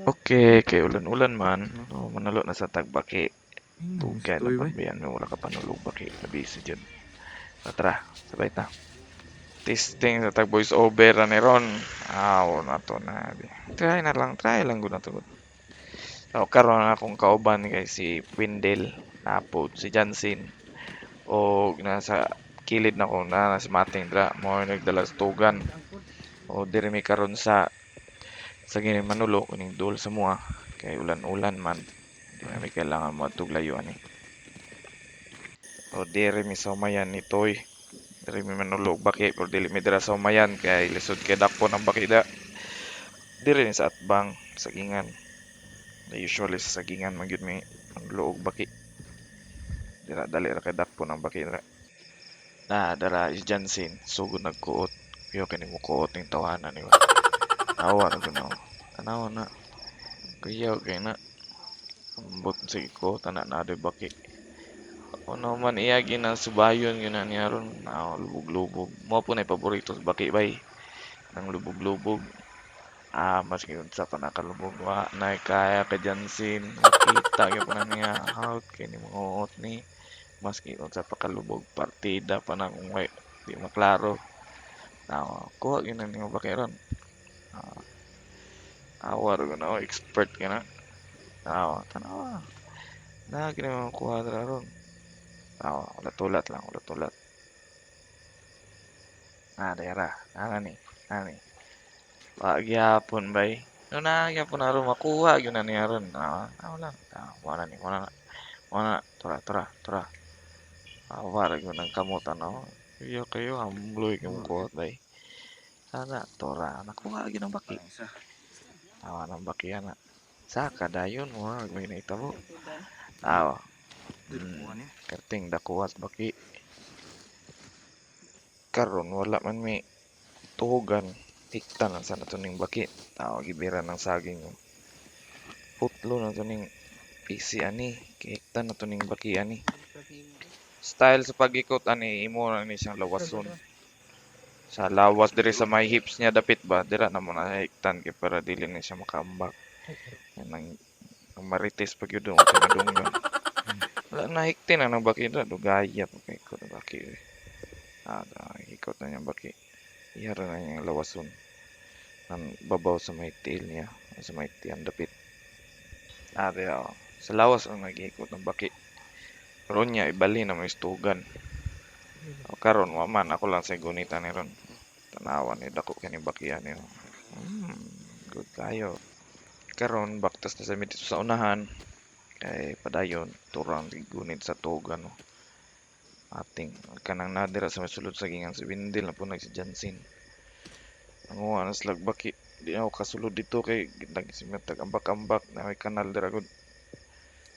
Okay, kay ulan-ulan man. Oh, manulo na sa tagbaki. Tugay na Stoy ba? pagbiyan mo wala ka panulog baki. Nabisi jud. Tara, sabay ta. Testing sa tag voice over na ni ron. Aw, na to na. Try na lang, try lang gud na to. So, karon akong kauban kay si Wendell, napod si Jansen o nasa kilid na ko na si Mating dra mo nagdala sa tugan. O diri mi karon sa gini manulo kuning dul sa mua kay ulan-ulan man. Di na mi kailangan mo layo ani. O diri mi sa umayan ni Toy. Diri mi manulo og baki pero dili mi dira sa umayan kay lisod kay dakpon ang baki da. Diri ni sa atbang sagingan. Usually sa sagingan man gyud mi manulo og baki. Dira dali ra kay dakpon ang baki dira. Na dara is Jansen sugod nagkuot. Pero kini mo kuot ning tawhana ni ba. Awa ra gud na. Tanawa na. Kuyaw kay na. Ambot sige ko tana na adoy baki. Ano man iya ginasubayon yun na niya ron na lubog-lubog. Mo po na paborito sa baki bay. Nang lubog-lubog. Ah, maski unsa pa nakalubog wa na kaya ka Jansen. Makita gyud pa na niya out kay ni mga ni. Maski unsa pa kalubog partida pa na kung way, di maklaro. Na kuha gyud na nimo baki ron. Ah, awa ra na expert ka na. Awa, tanawa. Na kini mga kuha dira ron. Awa, ulat-ulat lang, ulat-ulat. Ah, dira. Ana ni, ani. Wa gyapon bay. No na gyapon na ron makuha gyud na niya ron. Ah, awa lang. Ah, wala ni, wala na. Wala na. Tura, tura, tura. Awa ra gyud ang kamot ano. Iya kayo hambloy kay mong kuot bay. Ana, tura. Nakuha gyud ang baki. Isa. Awa nang baki ana. Saka dayon murag may nahitabo. Awa. Karting dakuwas baki. Karon wala man mi tuhugan. Hikta lang sa nato ning baki. Tao gibira ng saging. Oh. Putlo na to ning PC ani. Hikta na to ning baki ani. Style sa pag-ikot ani imo na ni siyang lawason. Sa lawas diri sa may hips niya dapit ba dira na mo na hiktan kay para dili ni siya makaambak. Yan ang marites pag yun sa madunggan. Wala na hikti na ng baki dira dugaya pa kay ko baki. Eh. Ah, ikot na niyang baki. Ihara na niyang lawason. Ang babaw sa may tiil niya, sa may tiyan dapit. Ah, diya, oh. Sa lawas ang nag-ikot ng baki. Ron niya ibali na may istugan. O karon wa man ako lang sa gunita ni ron. Tanawa ni dako kini baki ani. Oh. Good kayo. Karon baktas na sa mi dito sa unahan kay padayon turang gunit sa tugan no. Ating kanang nadira sa may sulod sa gingan si Windel na punag si Jansen. Nanguha na sila og baki. Di na ako kasulod dito kay nagsimatag ambak-ambak na may kanal dira gud.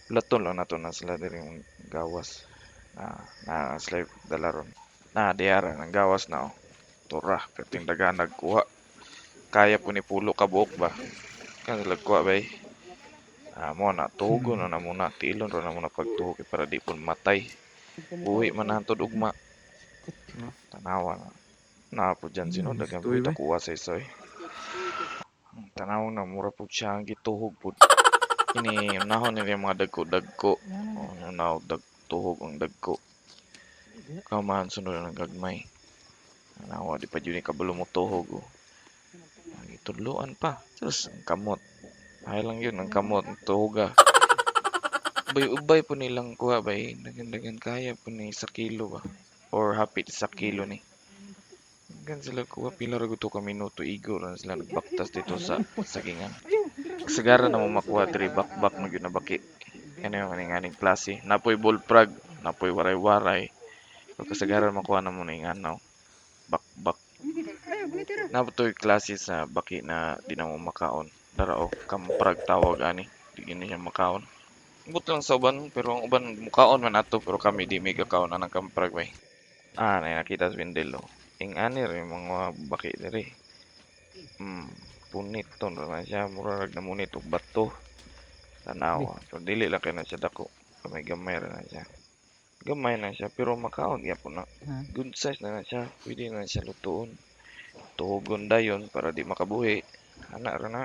Laton lang nato na sila diri yung gawas. Na na sila dala ron. Na diara nang gawas na oh. Tura, perting dagan nagkuha. Kaya po ni pulo ka buok ba? Kan sila kuha bay. Ah, mo na tugon na na muna tilon ra na muna pagtuhog kay para di po matay. Buhi man na hantod ugma. Tanawa na. Na po dyan sino dagan po Stoy ba? kuha sa isoy. Tanaw na mura po siya ang gituhog po. Kini unahon nila yung mga dagko-dagko. Oh, unaw dag tuhog ang dagko. Kaman sunod ng gagmay. Tanawa di pa jud ni kabalo mo tuhog. Oh. Ang Gitudloan pa. Sus, ang kamot. Ay lang yun, ang kamot, ang tuhoga. Ubay-ubay po nilang kuha bay. Dagan-dagan kaya po ni sa kilo ba. Or hapit sa kilo ni. Gan sila kuha pila ra gud to ka minuto igo ra na sila nagbaktas dito sa sagingan. Kasagaran na mo makuha diri bakbak na gyud na baki. Ano yung kaning aning klase. Napoy bullfrog, napoy waray-waray. Pero kasagaran makuha na mo na yung ano, bakbak. Napoy klase sa baki na di na mo makaon. Dara o, kamprag tawag ani. Di gini siya makaon. But lang sa uban, pero ang uban mukaon man ato pero kami di may kakaon anang kamprag bay. Ah, na nakita sa Windel oh. Ing ani ra yung mga baki diri. Punit to na siya mura rag namunit og bato. Tanawa. So dili lang kay na siya dako. Gamay gamay ra na siya. Gamay na siya pero makaon gyapon na. Good size na na siya. Pwede na siya lutuon. Tuhugon dayon para di makabuhi. Ana ra na.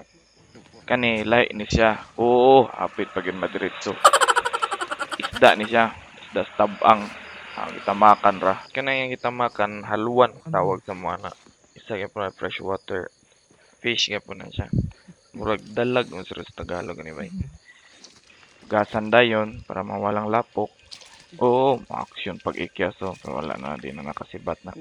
Kani lahi ni siya. Oo, hapit pag yun madiretso. Isda ni siya. Isda sa tabang. Ang gitamakan ra. Kanang yung gitamakan, haluan tawag sa mga na. Isa gyapon na fresh water fish gyapon na siya. Murag dalag mo sa Tagalog ani bay. Gasan dayon para mawalang lapok. Oo, ma-action pag ikya so pero wala na, di na nakasibat na.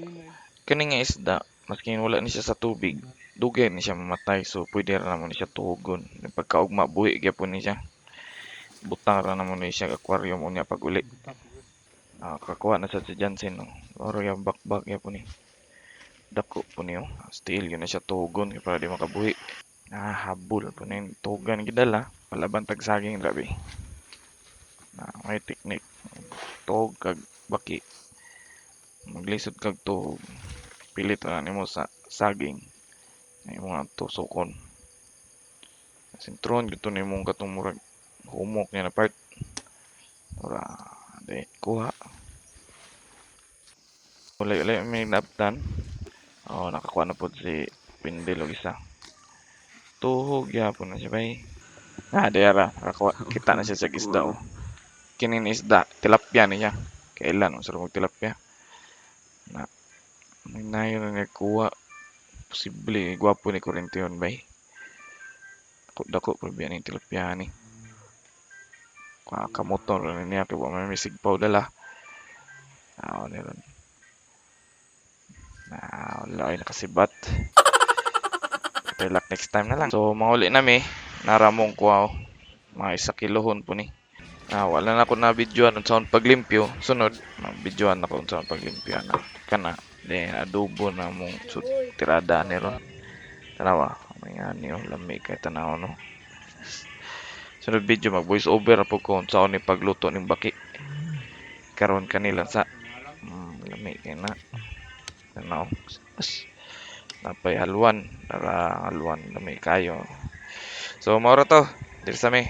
Kani nga isda, maskin wala ni siya sa tubig, dugay ni siya mamatay, so pwede ra namo ni siya tuhogon. Pagkaugma buhi gyapon ni siya. Butang ra namo ni siya aquarium unya pag uli. Ah, kakuha na sad si Jansen, no. Oro yung bakbak gyapon ni. Dako po niyo. Still yun na siya tuhogon para di makabuhi. Ah, habol po ni tuhogan gidala. Palaban tag saging grabe. Na may technique. Tuhog kag baki. Maglisod kag tuhog. Pilit ra nimo sa saging. Ay mga tusokon. Sintron gito nimo katong murag humok niya na part. Ora, di kuha. Ulay-ulay may naabtan. Oh, nakakuha na pod si Wendel og isa. Tuhog gyapon na siya bay. Ah, di ara, nakakuha. Kita na siya sa isda oh. Kini ni isda, tilapia niya. Kailan mo mag tilapia? Na may nayo na nagkuha. Posible gwapo ni Corinthian bay. Dako dako pero biya ning tilapia ni. Kamoton ra niya kay wa may sigpaw dala. Ah, ni ron. Na wala ay nakasibat. Better luck next time na lang. So manguli nami, naramong kuha oh. Mga isa kilohon po ni. Ah, wala na ako na videoan unsaon paglimpyo. Sunod, ma-videoan ako unsaon paglimpyo ana. Kana, then adobo na mong sud tirada ni ron. Tanawa, may ani oh, lami kay tanaw no. Sunod video mag voice over po ko unsaon ni pagluto ning baki. Karon kanila sa lami kay na. Tanaw. As, napay halwan, dara halwan lami kayo. So mao ra to. Diri sa mi.